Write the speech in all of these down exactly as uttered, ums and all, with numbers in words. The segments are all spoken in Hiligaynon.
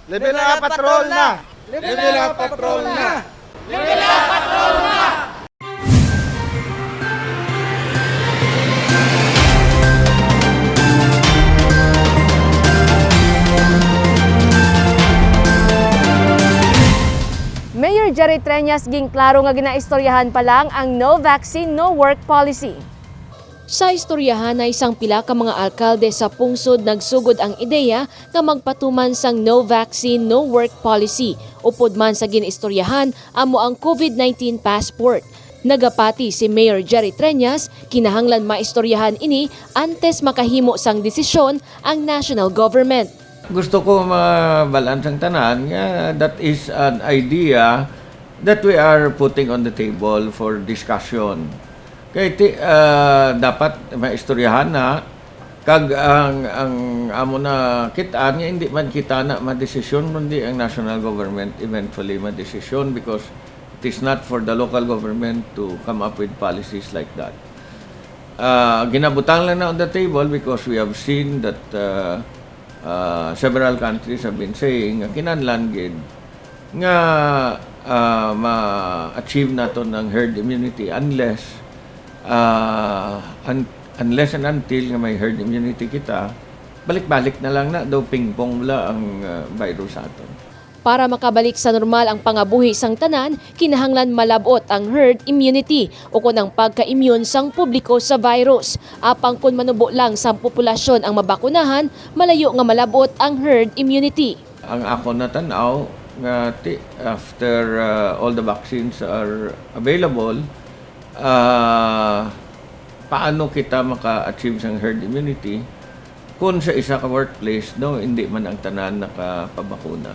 Level up, patrol na! Level up, patrol na! Mayor Jerry Treñas ginklaro nga ginaistoryahan pa lang ang no vaccine, no work policy. Sa istoryahanay sang pila ka mga alkalde sa pungsod nagsugod ang ideya nga magpatuman sang no vaccine, no work policy, upod man sa ginaistoryahan amo ang COVID nineteen passport. Nagapati si Mayor Jerry Treñas, kinahanglan maistoryahan ini antes makahimo sang desisyon ang national government. Gusto ko mabalaan sang tanan nga that is an idea that we are putting on the table for discussion. Kay ti, ah, dapat maistoryahan na kag ang ang amo na kit-an nga hindi man kita na madesisyon kundi ang national government eventually madesisyon because it is not for the local government to come up with policies like that. Ah, ginabutang lang na on the table because we have seen that ah, ah, several countries have been saying nga kinahanglan gid nga ah, ma-achieve naton ang herd immunity unless ah, un- unless and until nga may herd immunity kita, balik-balik na lang na daw ping-pong bala ang ah, virus sa aton. Para makabalik sa normal ang pangabuhi sang tanan, kinahanglan malab-ot ang herd immunity ukon ang pagka-immune sang publiko sa virus. Apang kon manubo lang sang populasyon ang mabakunahan, malayo nga malab-ot ang herd immunity. Ang ako natan-aw nga ti- after uh, all the vaccines are available, uh, paano kita maka-achieve sang herd immunity kung sa isa ka workplace no hindi man ang tanan nakapabakuna.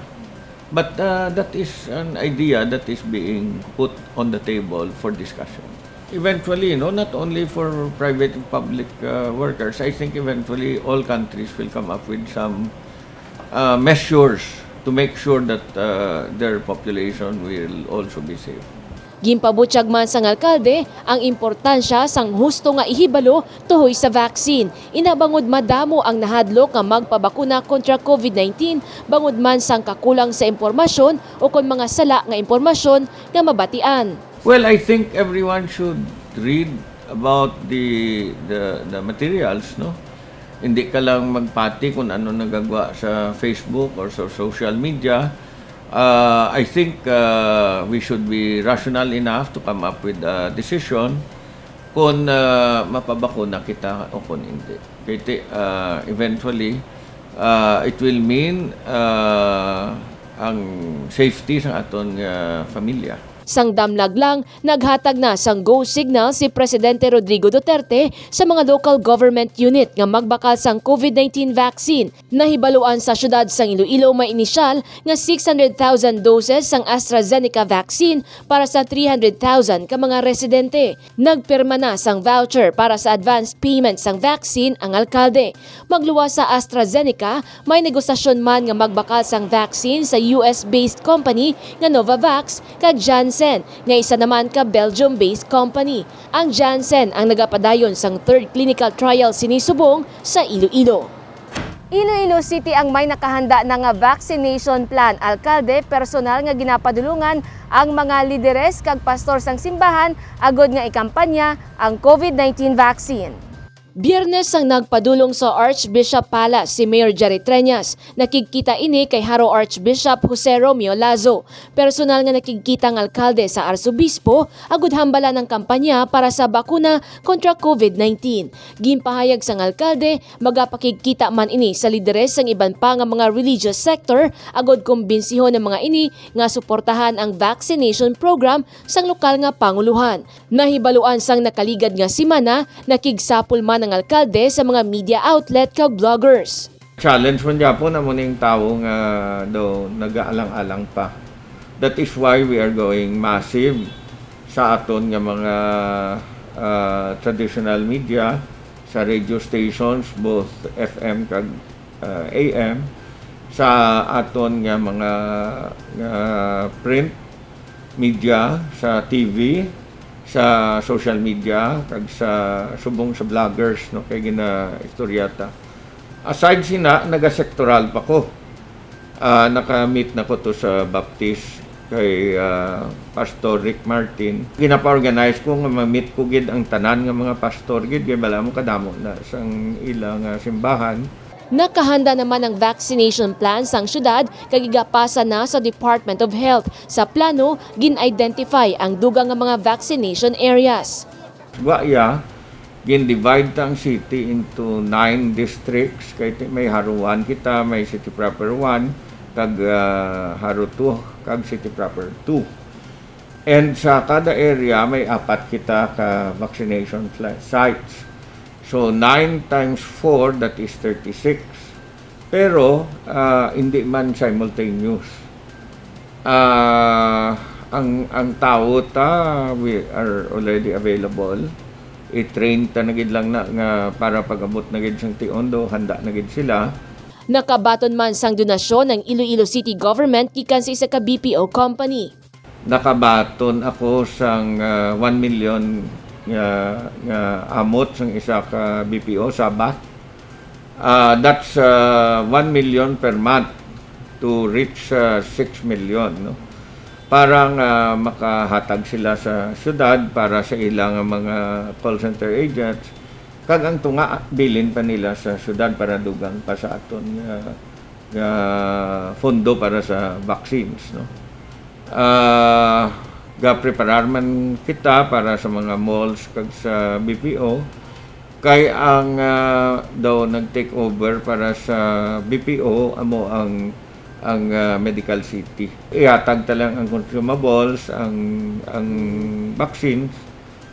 But uh, that is an idea that is being put on the table for discussion. Eventually, no, not only for private and public uh, workers, I think eventually all countries will come up with some uh, measures to make sure that uh, their population will also be safe. Ginpabutyag man sang alkalde ang importansya sang husto nga ihibalo tuhoy sa vaccine. Ina bangod madamo ang nahadlok nga magpabakuna kontra COVID nineteen bangod man sang kakulang sa impormasyon ukon mga sala nga impormasyon nga mabatian. Well, I think everyone should read about the the, the materials, no? Hindi ka lang magpati kung ano nagagwa sa Facebook or sa social media. Uh, I think uh, we should be rational enough to come up with a decision kung uh, mapabakuna kita o kung hindi. Kaya uh, eventually, uh, it will mean uh, ang safety sa aton nga pamilya. Sang damlag lang, naghatag na sang go signal si Presidente Rodrigo Duterte sa mga local government unit nga magbakal sang COVID nineteen vaccine. Nahibaluan sa siyudad sang Iloilo may inisyal nga six hundred thousand doses sang AstraZeneca vaccine para sa three hundred thousand ka mga residente. Nagpirma na sang voucher para sa advance payment sang vaccine ang alkalde. Magluwas sa AstraZeneca, may negosasyon man nga magbakal sang vaccine sa U S-based company nga Novavax kag Janssen, nga isa naman ka Belgium-based company. Ang Janssen ang nagapadayon sang third clinical trial sini subong sa Iloilo. Iloilo City ang may nakahanda na nga vaccination plan. Alkalde, personal nga ginapadulungan ang mga lideres kag pastor sang simbahan agod nga ikampanya ang COVID nineteen vaccine. Biyernes sang nagpadulong sa Archbishop Palace si Mayor Jerry Treñas. Nakigkita ini kay Jaro Archbishop Jose Romeo Lazo. Personal nga nakigkita ang alkalde sa arsobispo agud hambalan ang kampanya para sa bakuna kontra COVID nineteen. Ginpahayag sang alkalde, magapakigkita man ini sa lideres sang iban pa nga mga religious sector agud kumbinsihon ang mga ini nga suportahan ang vaccination program sang lokal nga pangulohan. Nahibaluan sang nakaligad nga semana, nakigsapol man ang alkalde sa mga media outlet kag bloggers. Challenge man gyapon amo ning tawo nga daw nagaalang-alang pa. That is why we are going massive sa aton nga mga ah, traditional media, sa radio stations, both F M kag ah, A M, sa aton nga mga nga print media, sa T V, sa social media, kag sa subong sa vloggers, no, kay ginaistorya ta. Aside sina, nagasektoral pa ko. Ah, naka-meet na ko to sa Baptist kay, ah, Pastor Rick Martin. Ginapaorganize ko nga ma-meet ko gid ang tanan nga mga pastor gid, kay bala mo kadamo na sang ila nga simbahan. Nakahanda naman ang vaccination plan sang syudad kag igapasa na sa Department of Health. Sa plano, gin-identify ang dugang nga mga vaccination areas. Wa iya, gin-divide ta ang city into nine districts, kay ti-, may Jaro one kita, may City Proper one, kag, ah, Jaro two, kag City Proper two. And sa kada area, may apat kita ka vaccination fla-, sites. So, nine times four, that is thirty-six. Pero, ah, hindi man simultaneous. Ah, ang, ang tawo ta, we are already available. I-train ta na gid lang na nga para pag-abot na gid sang tion, do handa na gid sila. Nakabaton man sang donasyon ang Iloilo City Government gikan sa isa ka B P O company. Nakabaton ako sang, ah, one million nga, nga amot sang isa ka B P O, Sabah. Ah, that's, ah, one million per month to reach, ah, six million, no? Para nga makahatag sila sa syudad para sa ilang mga call center agents, kag ang tunga, bilin pa nila sa syudad para dugang pa sa aton nga, nga pondo para sa vaccines, no? Ah, gapreparar man kita para sa mga malls kag sa B P O, kay ang, ah, daw nag-take over para sa B P O amo ang, ang, ah, Medical City. Ihatag ta lang ang consumables, ang, ang vaccines,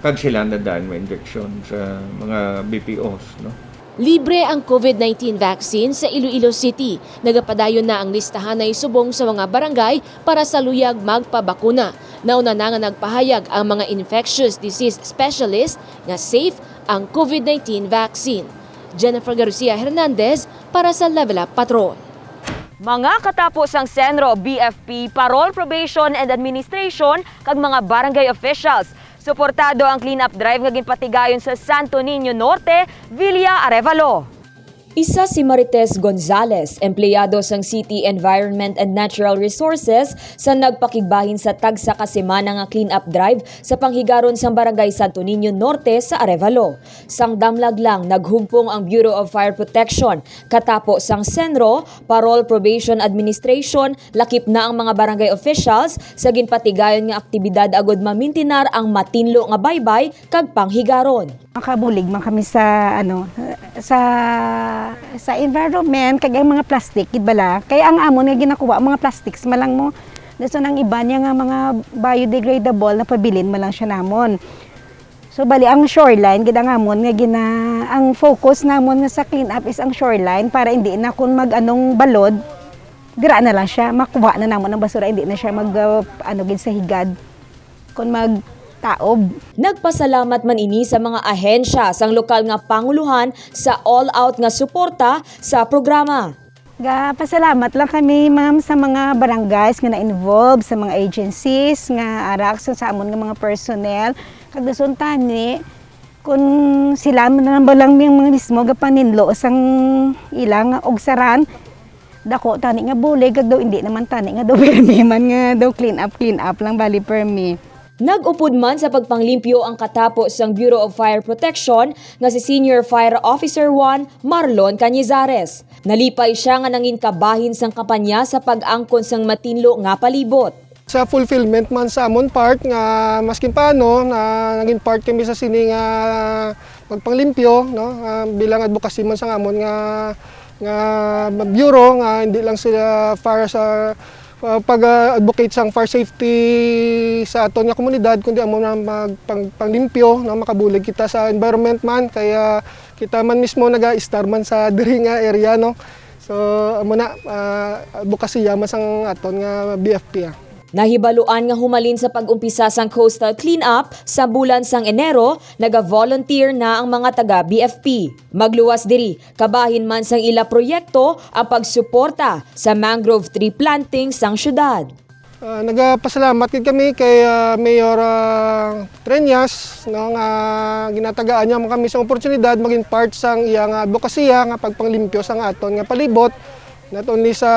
kag sila na daan ma-injection sa mga B P Os, no? Libre ang COVID nineteen vaccine sa Iloilo City. Nagapadayon na ang listahanay subong sa mga barangay para sa luyag magpabakuna. Nauna na nga nagpahayag ang mga infectious disease specialist nga safe ang COVID nineteen vaccine. Jennifer Garcia Hernandez para sa Level Up Patrol. Mga katapo sang Senro, B F P, Parol Probation and Administration, kag mga barangay officials. Suportado ang clean-up drive nga ginpatigayon sa Santo Niño Norte, Villa Arevalo. Isa si Marites Gonzales, empleyado sang City Environment and Natural Resources, sa nagpakigbahin sa tagsa ka semana nga clean-up drive sa panghigaron sang Barangay Santo Niño Norte sa Arevalo. Sang damlag lang, naghugpong ang Bureau of Fire Protection, katapo sang Senro, Parol Probation Administration, lakip na ang mga barangay officials sa ginpatigayon nga aktibidad agud mamintinar ang matinlo nga baybay kag panghigaron. Makabulig man kami sa, ano, sa, sa environment, kag ang mga plastic, gid bala. Kay ang amon nga ginakuha, ang mga plastics man lang mo. Dason ang iba niya nga mga biodegradable, napabilin man lang siya namon. So, bali, ang shoreline, gid ang amon nga gina-, ang focus namon nga sa clean up is ang shoreline para hindi na kun mag-anong balod, dira na lang siya, makuha na namon ang basura, hindi na siya mag, uh, ano, gid sa higad, kun magtaob. Nagpasalamat man ini sa mga ahensya sang lokal nga panguluhan sa all-out nga suporta sa programa. Gapasalamat lang kami, ma'am, sa mga barangays nga na-involve, sa mga agencies nga ara sa, sa amon nga mga personnel. Kag dason tani, kun sila man lang ba lang yung mga mismo gapaninlo sang ilang ugsaran, dako tani nga bulig, kag daw hindi naman tani nga daw pirmi man nga daw clean up, clean up lang, bali pirmi. Nag-upod man sa pagpanglimpyo ang katapo sang Bureau of Fire Protection nga si Senior Fire Officer one, Marlon Cañizares. Nalipay sia nga nangin kabahin sang kampanya sa pag-angkon sang matinlo nga palibot. Sa fulfillment man sa amon part nga maskin paano na naging part kami sa sini nga pagpanglimpyo, no? Ah, bilang advocacy man sa amon nga, nga bureau nga hindi lang sila para sa, ah, pag, ah, advocate sang fire safety sa aton nga komunidad, kundi amo na mag-, pang-, panglimpyo, no? Makabulig kita sa environment man, kaya kita man mismo naga-star man sa diri nga area, no? So, amo na, ah, advokasya man sang aton nga B F P, ah. Nahibaluan nga humalin sa pag-umpisa sang coastal cleanup sa bulan sang Enero, naga-volunteer na ang mga taga B F P. Magluwas diri, kabahin man sang ila proyekto ang pagsuporta sa mangrove tree planting sang syudad. Ah, nagapasalamat gid kami kay, ah, Mayor, ah, Treñas, no, nga ginatagaan niya mo kami sa oportunidad maging part sang iya nga advokasya nga pagpanglimpyo sang aton nga palibot. Not only sa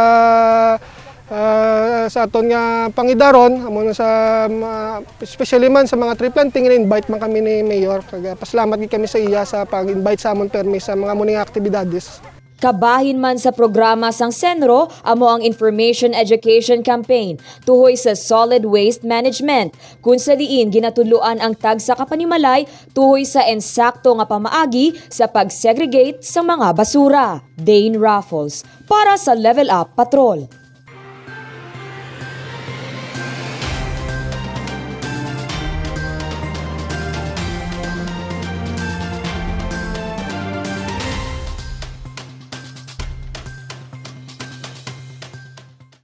ah, sa aton nga pangidaron, amo na sa ma-, especially man sa mga tree planting, invite man kami ni Mayor. Kag, ah, pasalamat gid kami sa iya sa pag-invite sa amon permi sa mga muni nga aktibidades. Kabahin man sa programa sang Senro amo ang Information Education Campaign tuhoy sa solid waste management, kun sa diin ginatudloan ang tagsa ka panimalay tuhoy sa ensakto nga pamaagi sa pag-segregate sa mga basura. Dane Raffles para sa Level Up Patrol.